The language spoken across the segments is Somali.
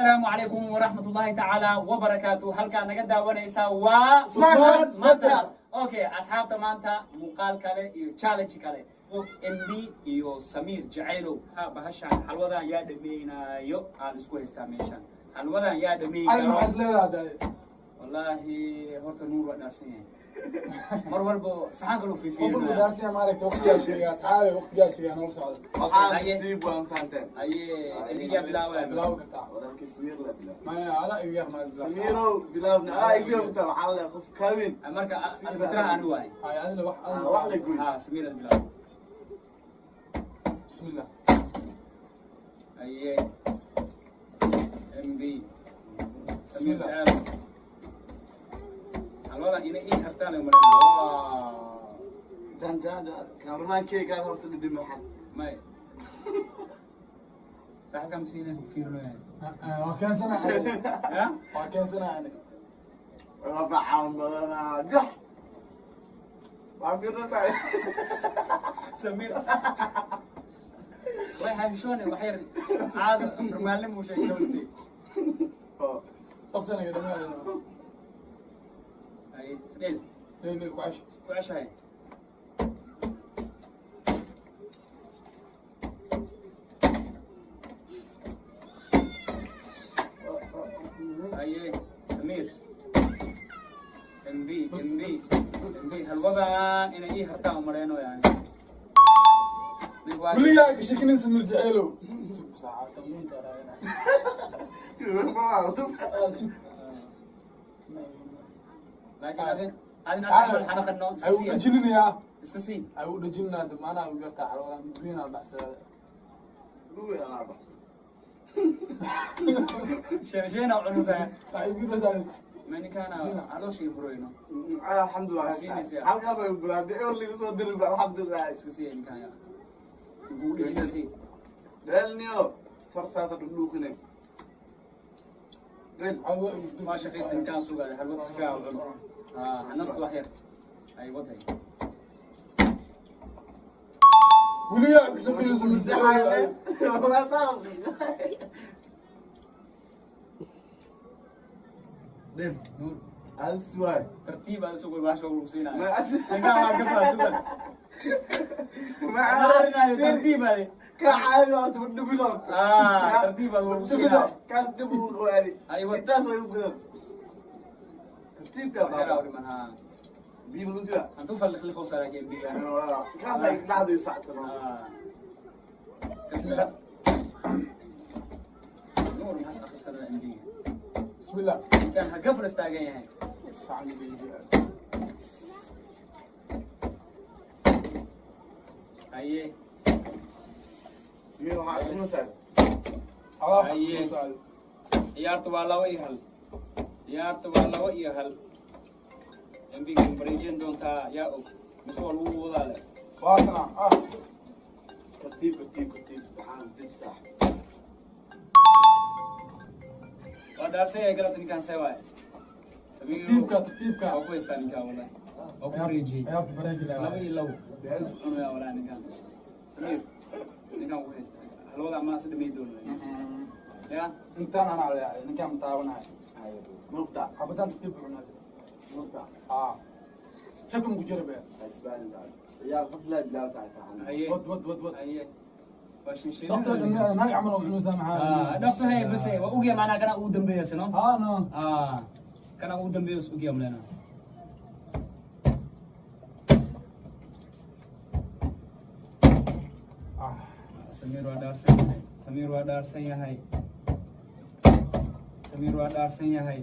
Asalaamu calaykum waraxmatullaahi tacaala wabarakaatu. Halkaa naga daawanaysaa waa Smart Matter. Okay, asxaabta, maanta muuqaal kale iyo challenge kale, MB iyo Samiir Jacaylow. Ha, bahashaan xalwadan yaa dhameynaayo aan isku haystaa meeshaan. Xalwadan yaa dhameyn Adi karo? Maxaa is leedahay dade? Wallaahi horta Nuur waa dhaarsan yahay, mar walba saxanka loo Qof walba fiifiirinaya. dhaarsiya, maaragta, waqtigaa sheegay, asxaabe, waqtigaa sheegay, noola socda. Okay, haye. Nasiib waan fahanteen. Haye, MB yaa bilaabaya? Bilaawi kartaa. Walaalkii Samiir la bilaab. Maya, adaa igu yar maa bilaab. Samiirow bilaabna. Igu yarta waxaa la qof kaawin. Marka albitraha ani waay. Hay, adina wax adina. Wax la gooy. Ha, Samiir aad bilaab. Bismillah. Haye, MB Samiir. Bismillah. Jacayl, xalwadan inay ii hartaan ay marinaa. Jan jan jan. Kamaraankeyga horta dhidhim waxan. May saaxiibka masiina fiirnaya. Waa keensana ani. Ya. Waa keensana ani. Waa bacaan badanaa. Jax. Waa fiirnaysaa. Samiir way xahishoone, wax yar caado maalin buu sheegay gabalsi. Qabsanaga dhamaa. Haye, isdheel. Leel leel ku casho. Ku ceshahay. Haye, Samiir, MB MB MB, halwadan inay ii hartaan umaleyno yani. Ninku waa- Weligaa ka shakinin Samiir Jacaylow. Sug saaca tamniinta raadina. Sug. Laakiin adin asaxal xanaqano iska Ay u sii. dhajininayaa. Iska sii. Ay u dhajininayaa, dib anaa ugu yartaa xalwadan midwiinaa baxsadaa. Luwi anaa baxsan. Sheena cunusaya. Waxay igu dhashay. Ma ninkaana calooshii furoyno. Alxamdulillah. Siinaysaa. Halkaa bay bilaabday. Ewer liigu soo dirin ba alxamdulillah. Iska sii ninkaan yaa kugu dhejina sii. Dheelniyo. Farsaata dhudhuuqine. Dheel. Xalwa igu dul- Waa shaqaysta ninkaan, sugaaya halwad si fiican u cuno. Hanastu wax yar ay waday. Weligaa ka shakinin Samiir Jacaylow. Dheel. Nuur. As waay. Tartiib aad sugay, baasha ugu siinaya. Ma as. Ninkaan waa ka sugan. Ma Maarinayo, tartiib aad. Ka caawi horta dhibilo. Tartiib aad ugu siinaya. Kaas dib ugu qawaari. Ay, wad. Intaas ay u gudan. Tartiibka Wax yar baa. aa dhiman, haa. Biyo lagu siyaa. Hantuu falliqliqo saraakiin biyo. Kaas ay dhacday saactan. Bismillah. Nuur, maxaas akhrisanaa MB? Bismillah. Ninkaan ha gafar istaagan yahay. Fiican igu. Haye. Simiir waxaa isku nasaa. Xalwa Haye. ku socda. Ciyaarta waa 2-1. Ciyaarta waa 2-1. MB ga bareejin doontaa yaa og, mise waa lagu wadaa leh? Waa kana. Ah. Tartiib tartiib tartiib. Waxaan isdib saax. Waa dhaarsan yahay galabta ninkaan, see waaye Samiir? Tartiibka, tartiibka. Waa ku haystaa ninkaan, wallahi waa ku bareejiyey. Ciyaarta bareeji leh. 2-2 isku cunaya wallahi ninkaan. Samiir, ninkaan ku haysta halwada ama si dhamay doona ya. Intaan anaa leeyahay, ninkaan ma taabanayo. Mubda. Xabataan tartiib u cunaa. Mubda. Ah. Shakun ku jira be. Isbaan saax. Ciyaar qad la bilaabtaa saaxan. Haye. Wad wad wad wad. Haye, waa Dhaqso shinshiin. naag camal oo cunusaa maxaa? Dhaqso he, bas waa ogyahay macnaha kana ugu dambeeya sino. Ah, no. Kana ugu dambeeya is ogyahay malena. Ah. Samiir waa dhaarsan yahay. Samiir waa dhaarsan yahay. Samiir waa dhaarsan yahay.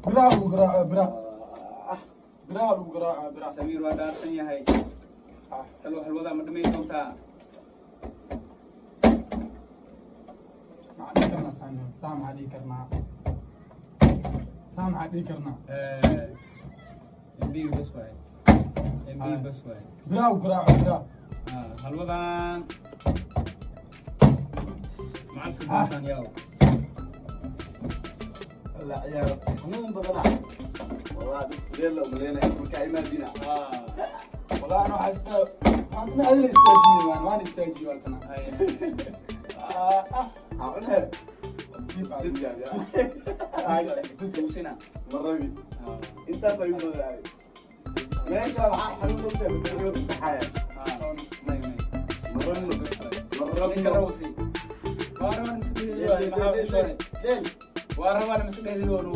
Biraha lagu garaaco, biraha. Biraha lagu garaaco, biraha. Samiir waa dhaarsan yahay. Ah. Talo halwadaa ma dhamayn doontaa? Maxaa dhihi karnaa, Saami? Saa maxaa dhihi karnaa? Saa maxaa dhihi karnaa? MB bas waay, MB bas waay. Biraha lagu garaaco, biraha. Halwadan macalka doontaan yaa og. La ciyaar xanuun badanaa. Wallahi dad la umaleynaya marka imaadina. Wallahi ana waxaa ma adina istaajiyey, waan istaajiyey waa kana. Haye. Ah, ah. Ha cunee. Tartiib ah. Did Tuusina. Marabi. Intaas ayuu badanaaday. Meesha waxaa xanuun u tahay bedel saxaya. May may. Marabno. Ninka Marabno. rawsi. Waa rabaan mise dhehdi waaye, maxaa u xishoonay? Waa rabaan mise dhehdi woonu,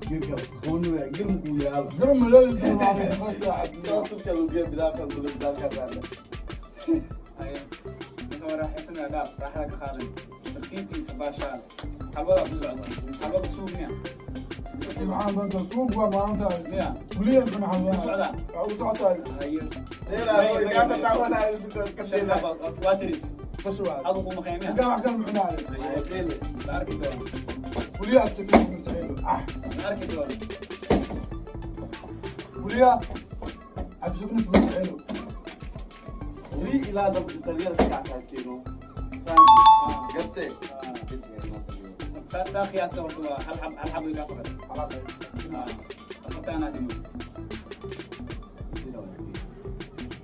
Girka qoonu girku yaal. Garam ma leeyahay, waa meesha. Soo tubka lagu geeyo bidaarka lagu bidaarka saarna. Haye. Ninka waa raaxaysanaya, dhaaf, raaxada ka qaaday. Tartiibtiisa baashaal. Xalwada ku socdo. Xalwada suug miya? Maxaan doontaa suuq waa maanta. Miya? Weliya cuna xalwada. U socdaa? Waa u socotaa. Haye. Deera gaanta taawanaya si ka Shan sheega. xaba, waa tiris. Bash waa. Adigu kuma qiimiya? Ninkaan wax kale ma cunaayo. Haye. La arki doono. Weliya agtashin masaciido. Ah. La arki doono. Weliya agtashin masaciido. Weli ilaa dab taliyada ka kacsan. Garte. Saa qiyaasta horta waa hal xab, hal xab iga faqad. Afartaanaa dhiman.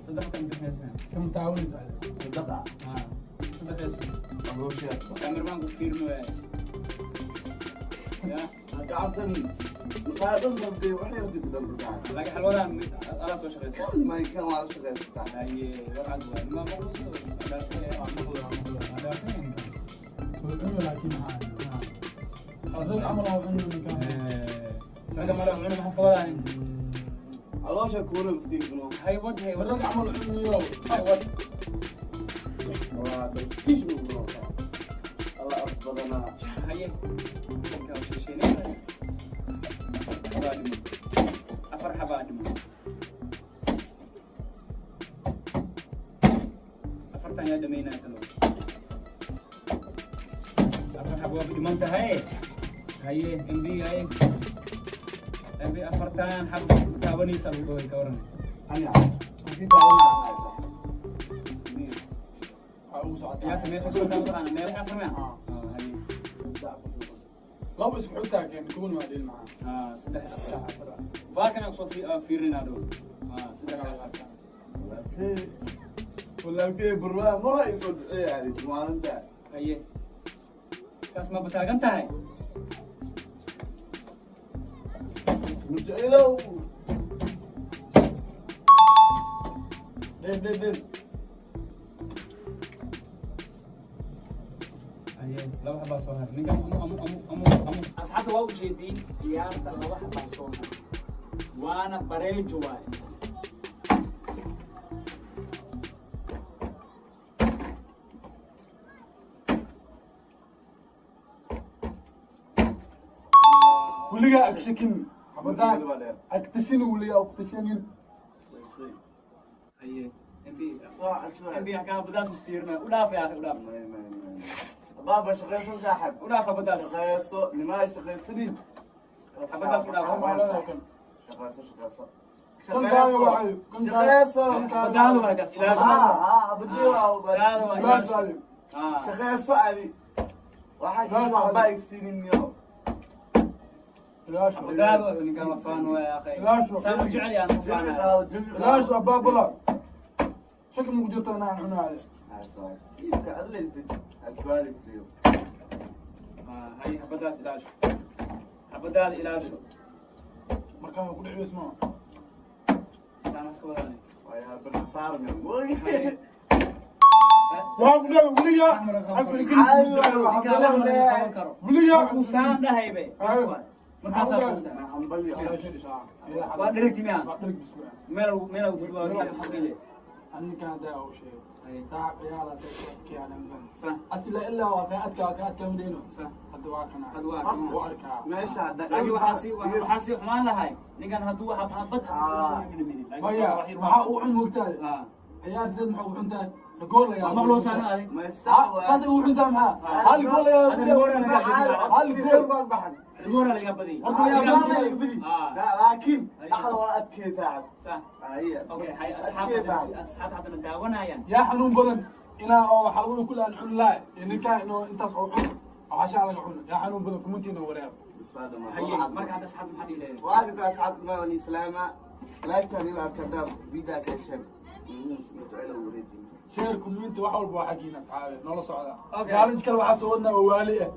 Saddex kan bixinaysa. Kam taawanaysaa? Sadaqa. Saddexdaas. Agooshiyaas. Kameramaanku fiirno waay. Ya. Ha ka cabsan. Maqaayadada dabdee waxay rabtay ku dalbasaa. Laakiin xalwadan mid alaa soo shaqeysa. Kan may kan waa la shaqaysataa. Haye, war cad waay. Ma maqluuso. Waa maqlaa, maqlaa. Dhaafin ninkan. Soo cuno laakiin maxaa? Rag camal oo cuno ninkan. Ragga mara cuno maxaa iska wadaan? Caloosha kuura miskiinkuna. Hay wad, hay wad. Rag camal cunayo. Hay wad. Waa dalkiish buu kunoolaa. Alla af badanaa. Haye. Ninka waa sheesheynaya. Xabaa dhiman. Afar xabaa dhiman. Afartan yaa dhamaynaya talo. Afar xabo waa dhiman tahay. Haye, MB haye. MB afartan xabo taabanaysa lagu dhaway ka waran. Aniga. Haddii taabanaa haysa. Waxaa ugu socotaa. Ciyaarta meeqa soo taaban meeqa afar miya? Haye. Laba isku xigtaa keen, kuwan waa dhil maxaa. Saddex afar. Vaarkan aan soo fiirinaa dhow. Saddex afar. Walaalkey burwaa mara ay soo duceeyaan maalinta. Haye. Saas ma bataagan tahay? Mujailow. Dheer dheer dheer. Haye, laba xabaa soo har. Ninkan amu amu amu amu amu. Asxaabta waa ujeediin ciyaarta laba xabaa soo har. Waana bareejo waay. Weligaa agshakin. Xabadaan. Agtashin weligaa agtashinin. Haye, MB. Soo soo. MB halkaa badaas is fiirina. U dhaaf yaa akhi, u dhaaf. Baaba shaqayso saaxib. U dhaaf badaas. Shaqayso, nimaa shaqaysanin. Xabadaas ku dhaaf. Shaqayso, shaqayso. Kan kaaga waayo. Kan kaaga. Shaqayso. Badaadu waa kaas ilaasho. Ah, abadii waa. Badaadu waa Ilaasho ilaasho. adiga. Shaqayso adi. Waxaa jira waxba igsiinin yo. Ilaasho. Badaadu waa ninkaan waa faan waay akhi. Ilaasho. Saan u jecel yahay aan ku Jabi faanahay. qaado, jabi qaado. Ilaasho abaabula. Shaki ma ku jirto inaan cunayo. Iibka adla isdeji. Aswaali tiriyo. Haye, xabadaas ilaasho. Xabadaada ilaasho. Markaan waa ku dhici weys maaha. Saan iska wadaanay. Waa barfaarmi. Waa ku dhaw weligaa. Weligaa. Markuu saan dhahay be. Bas waay. Markaasaa quusta. Waa dherigti miya? Waa dherig bis waay. Meel meel dul waa kale xaqile. Ninkaan haddaa u sheego. Saaxib ciyaal aad kiyaan. Sa. Asila ilaa waa ka adkaa ka adkaa midayno. Sa. Hadda waa kana. Hadda waa kana. Waa arkaa. Meesha hadda Laakiin waxaa sii xumaan lahay ninkan hadduu waxa xabad Maya, maxaa u cun mogtahay? Ciyaar sideed maxaa u cuntahay? Gool ayaa. Maqloo saan aday. Saas ugu cuntaa maxaa? Hal gool ayaa. Hadda gool ayaa laga badiyay. Hal gool. Rigoora laga badiyay. Horta yaa badiyay. Laakiin dhaxda waa adkay saaxib. Sa. Aye. Okay, hay asxaabta haddana daawanayaan. Yaa xanuun badan inaa oo xalwada kule aan cuni lahay ninkaan inuu intaas oo cun oo cashaa laga cuno yaa xanuun badan kumantiina wareeb. Haye, marka hadda asxaabta maxaa dhihi lahayd? Waa ka asxaabta ma wani islaama. Laagtaan ila arkada video ka sheeg. Share, comment, wax walba waa xaggiina, asxaabe, noola socda. Okay. Challenge kale waxaa soo wadnaa oo waali ah.